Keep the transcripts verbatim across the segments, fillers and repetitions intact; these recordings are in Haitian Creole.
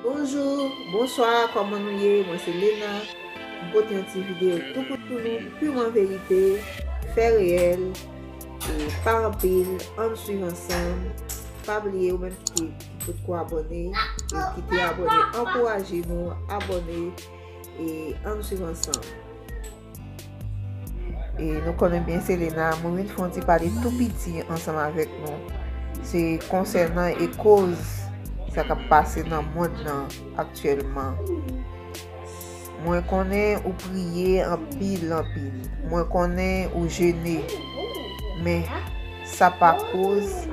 Bonjou, bonswa, kòman nou ye? Mwen se Lena. M pote yon ti videyo tou kout pou nou, piman verite, fè reyèl, e pa anpil, ann swiv ansanm. Pa bliye, ou menm ki, ki potko abòne, e ki te abòne, ankouraje nou, abòne, e ann swiv ansanm. E nou konnen byen Selena, mwen vin fè yon ti pale tou piti ansanm avèk nou. Se konsènan e koz sa k ap pase nan mond lan aktyèlman. Mwen konnen ou priye anpil, anpil. Mwen konnen ou jene. Men sa pa koz,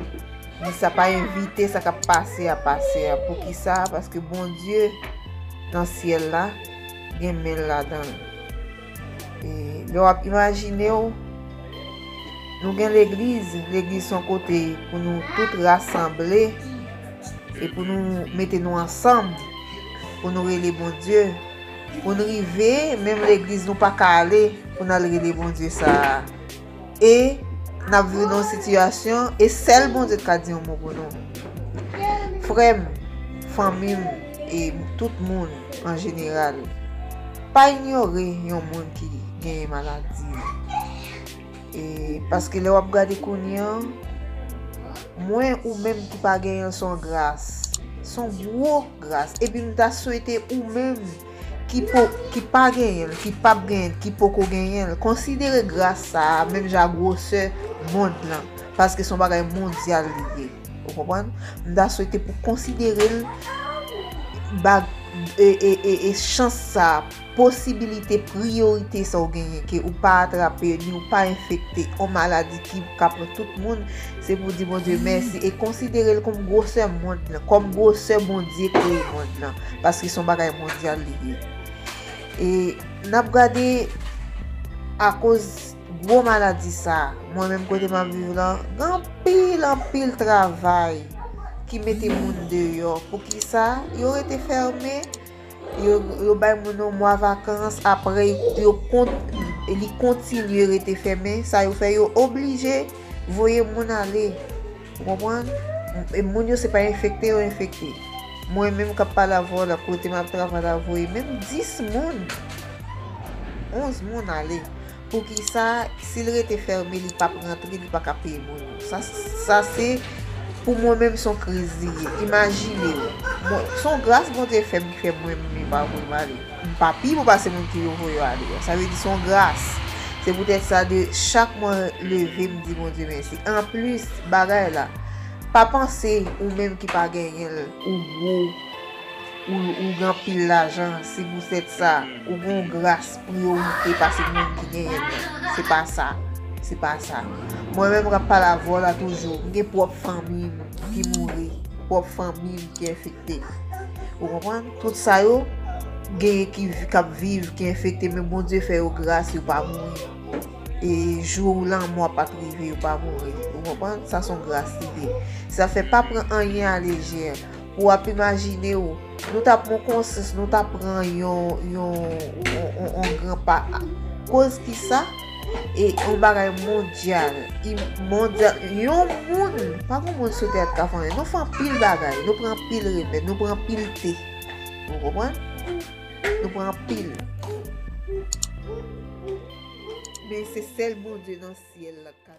ni sa pa evite sa k ap pase a pase a. Poukisa? Paske Bondye nan syèl la gen men l ladan l. E lè w ap imajine w, nou gen legliz, legliz se yon kote pou nou tout rasanble e pou nou mete nou ansanm, pou nou rele Bondye, pou n rive, menm legliz nou pa ka ale pou n al rele Bondye sa a. E n ap viv nan yon sitiyasyon, e sèl Bondye k ka di yon mo pou nou. Frè m, fanmi m, e tout moun an jeneral, pa inyore yon moun ki genyen maladi. E paske lè w ap gade kounye an, mwen ou menm ki pa genyen l, se yon gras. Se yon gwo gras. Epi m ta swete ou menm ki po, ki pa genyen l, ki p ap genyen l, ki poko genyen l, konsidere gras sa a menm jan ak gwosè mond lan. Paske se yon bagay mondyal li ye. Ou konprann? M ta swete pou konsidere l, ba, e, e, e, e chans sa a, posibilite, priyorite sa w genyen, ke ou pa atrape, ni ou pa enfekte yon maladi ki ka pran tout moun, se pou di Bondye mèsi e konsidere l kòm gwosè mond lan, kòm gwosè Bondye kreye mond lan, paske se yon bagay mondyal li ye. E n ap gade akoz gwo maladi sa a, mwen menm kote m ap viv lan, gen anpil, anpil travay ki mete moun deyò. Poukisa? Yo rete fèmen, yo, yo bay moun yon mwa vakans, apre yo kont, li kontinye rete fèmen, sa yo fè, yo oblije voye moun ale. Ou konprann? E moun yo se pa enfekte yo enfekte. Mwen menm k ap pale avè w la, kote m ap travay la, voye menm dis moun, onz moun ale. Poukisa? Si l rete fèmen, li p ap rantre, li pa ka peye moun yo. Sa, sa se, pou mwen menm, se yon kriz li ye. Imajine w. Mwen, se yon gras Bondye fè m ki fè mwen menm li pa voye m ale. M pa pi bon pase moun ki yo voye yo ale yo. Sa vle di se yon gras. Se poutèt sa de chak mwen leve, m di Bondye mèsi. Anplis, bagay la, pa panse ou menm ki pa genyen l, ou gwo, ou, ou gen anpil lajan, se poutèt sa, ou gen yon gras priyorite pase moun ki genyen l nan. Se pa sa. Se pa sa. Mwen menm k ap pale avè w la toujou, m gen pwòp fanmi m ki mouri, pwòp fanmi m ki enfekte. Ou konprann? Tout sa yo, genyen ki, k ap viv, ki enfekte, men Bondye fè yo gras, yo pa mouri. E jou lanmò pa t rive, yo pa mouri. Ou konprann? Sa se yon gras li ye. Sa fè pa pran anyen alejè. Pou w ap imajine w, nou t ap pran konsyans, nou t ap pran yon, yon, yon, yon, yon gran pa. Koz ki sa? E yon bagay mondyal. I, mondyal. Yon moun, pa gen moun sou tè a k ka fè anyen. Nou fè anpil bagay. Nou pran anpil remèd. Nou pran anpil te. Ou konprann? Nou pran anpil. Men se sèl Bondye nan syèl la k ka